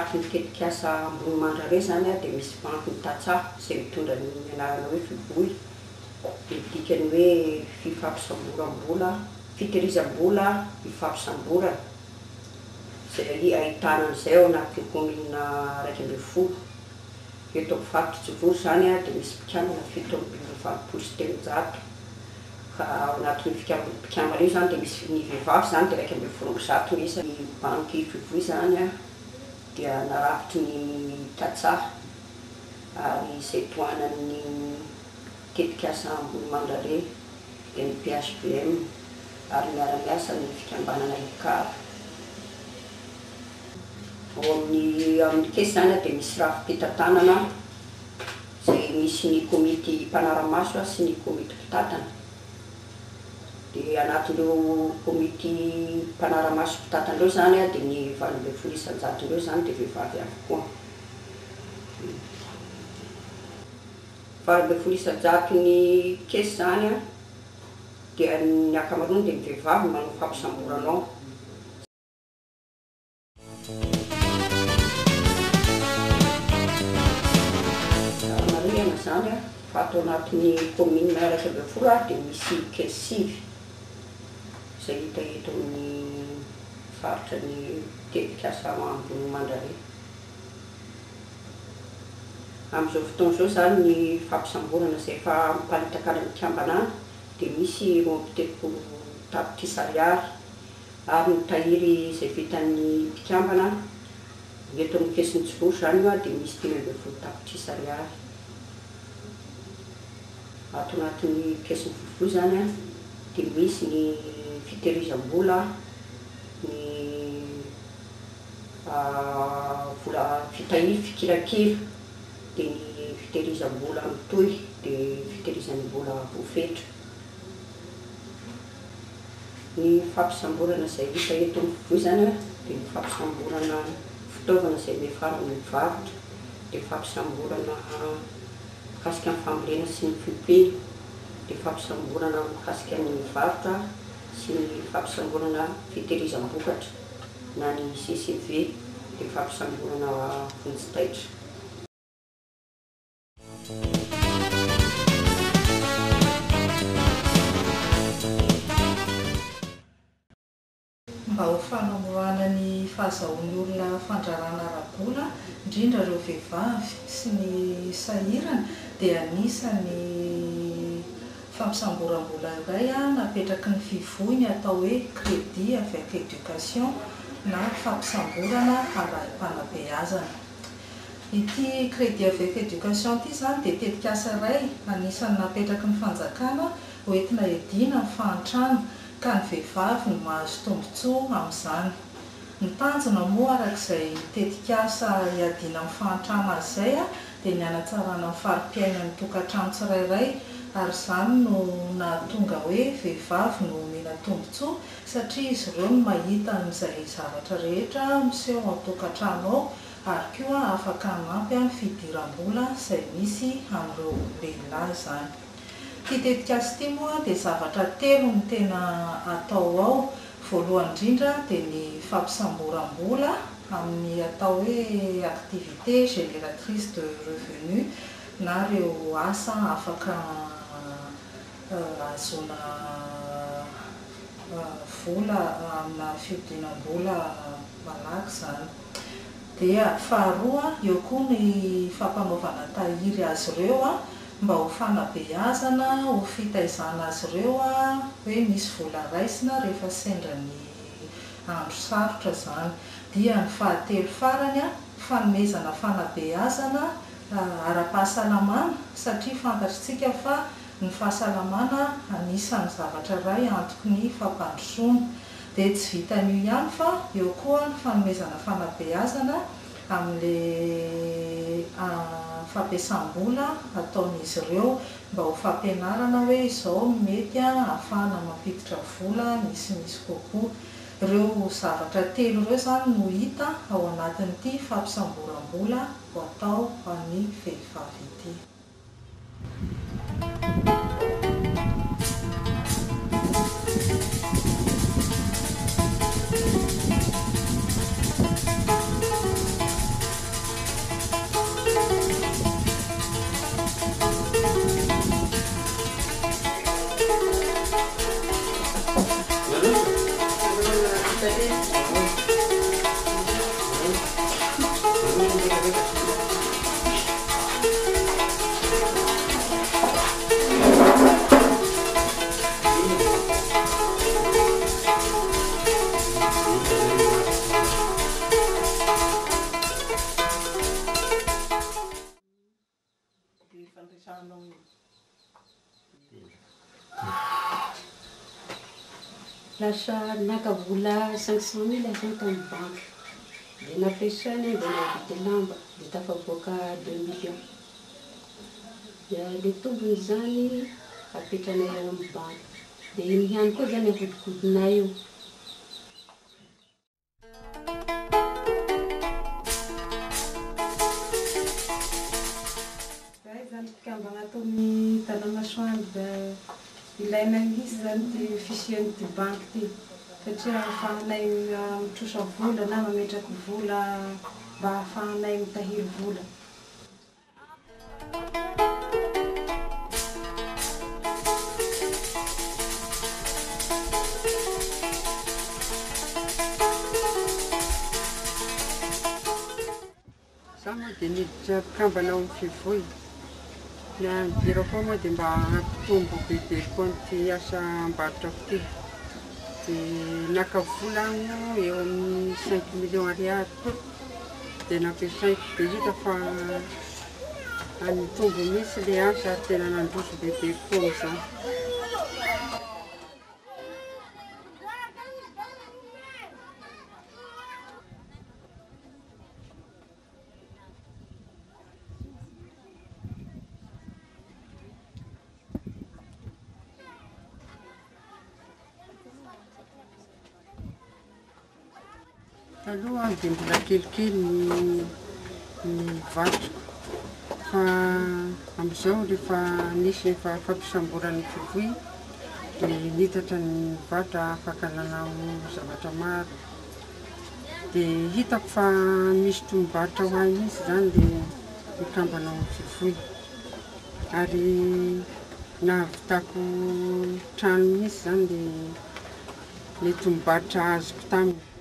faritry ny tetikasa Ambonimandrare izany dia misy banky ny tantsaha izay mitondra ny anarana hoe Fivoy, dia dikany hoe fifampisamboram-bola, fitehirizam-bola ifampisamborana, izay ahitana an'izay ao anatin'ny kaominina 11. Eto amin'ny faritry Tsivory izany dia misy mpikambana 387 ka ao anatin'io mpikambana io izany dia misy ny vehivavy izany dia 111 ny isany. Ny banky Fivoy izany dia narafitry ny tantsaha ary izay tohanan'ny tetikasa Ambonimandrare dia ny PHBM ary miara-miasa amin'ny fikambanana ICAR. Ao amin'ny amin'ny caisse izany dia misy rafi-pitantanana izay misy ny komity mpanara-maso sy ny komity mpitantana. Dia anatin'ireo komity mpanara-maso sy mpitantana ireo izany dia ny 18% ireo izany dia vehivavy avokoa. 18% ny caisse izany dia ny ankamaroany dia ny vehivavy no manao fampisamborana ao. Marihana izany fa ato anatin'ny kaominina 11 dia misy caisse sivy izay hita eto amin'ny faritra ny tetikasa Ambonimandrare. Amin'izao fotoana izao izany ny fampisamborana izay efa miparitaka any amin'ny mpikambana any dia misy 32 tapitrisa ariary Ary ny tahiry izay vitan'ny mpikambana eto amin'ny kesin'ny Tsivory izany io dia misy 15 tapitrisa ariary. Ato anatin'ny kesin'ny Vohivoy izany dia misy ny fitehirizam-bola, ny vola fitahiry fikirakira, dia ny fitehirizam-bola mitohy, dia fitehirizam-bola voafetra. Ny fampisamborana izay hita eto amin'ny fivoizana dia ny fampisamborana fitaovana izay miafara amin'ny varotra, dia fampisamborana mikasika ny fambolena sy ny fiompiana, dia fampisamborana mikasika ny varotra sy ny fampisamborana fitehirizam-bokatra na ny CCV, dia fampisamborana vonjy taitra. Mba ho fanamorana ny fahazahoan'ny olona fandrarana ara-bola, indrindra ireo vehivavy sy ny sahirana, dia anisan'ny fampisamboram-bola iray napetraky ny Fivoy ny atao hoe crédit avec éducation na fampisamborana arahim-panabeazana. Ity Crédit avec éducation ity izany dia tetikasa iray anisan'ny napetraky ny fanjakana hoentina hiadiana ny fahantrana ka ny vehivavy no mahazo tombontsoa amin'izany. Ny tanjona moa araka izay tetikasa hiadiana amin'ny fahantrana azy izay dia ny hanatsarana ny fari-piainan'ny tokantrano tsirairay ary izany no nahatonga hoe vehivavy no omena tombontsoa satria izy ireo no mahita an'izay zavatra rehetra miseho ao an-tokantrano ao ary koa afaka hanampy amin'ny fidiram-bola izay misy amin'ireo lehilahy izany. Ity tetikasa ity moa dia zavatra telo no tena atao ao, voalohany indrindra dia ny fampisamboram-bola amin'ny atao hoe activité génératrice de revenu na ireo asa afaka ahazoana vola amina fiodinam-bola malaky izany. Dia faharoa, eo koa ny fampanaovana tahiry azy ireo mba ho fanabeazana, ho fitaizana azy ireo hoe misy vola raisina rehefa sendra ny andro sarotra izany. Dia ny fahatelo farany, fanomezana fanabeazana ara-pahasalamana satria fantatr'tsika fa ny fahasalamana anisan'ny zavatra iray antoky ny fampandrosoana. Dia tsy vitan'io ihany fa eo koa ny fanomezana fanabeazana amin'ilay fampiasam-bola ataon'izy ireo mba ho fampianarana hoe izao no mety ahafahana mampiditra vola misimisy kokoa. Ireo zavatra telo ireo izany no hita ao anatin'ity fampisamboram-bola ho atao ho an'ny vehivavy ity. Lasa naka vola 500 000 aho zany tamin'ny banky. Dia nampiasaina dia nahavidy lamba dia tafavoaka 2 millions. Dia le tombony zany apetranay ao amin'ny banky. Dia iny ihany koa zany ahodikodinay io. Zahay zany mpikambana ato amin'ny Tanamasoandro, da ilaina mihitsy zany ty fisian'ity banky ty, satria ahafahanay mitrosa vola na mametraky vola mba ahafahanay mitahiry vola. Za moa dia niditra mpikambana ao amin'ny Fivoy. Ny nidirako ao moa dia mba hampitombo bebe koa an'ity asa ambarotrako ity. Dia naka vola aho eo amin'ny 5 millions ariary. Dia nampiasaiko, dia hita fa nitombo mihitsy le asa ary tena nandroso bebe koa amin'izany. Taloha dia mbola kelikely ny varotrako, fa amin'izao rehefa nisy efa fampisamboran'ny Fivoy dia nitatra ny varotra, afaka nanao zavatra maro. Dia hitako fa misy tombom-barotra ho ahy mihitsy zany le mikambana ao amin'ny Fivoy. Ary nahavitako trano mihitsy zany le tombom-barotra azoko taminy.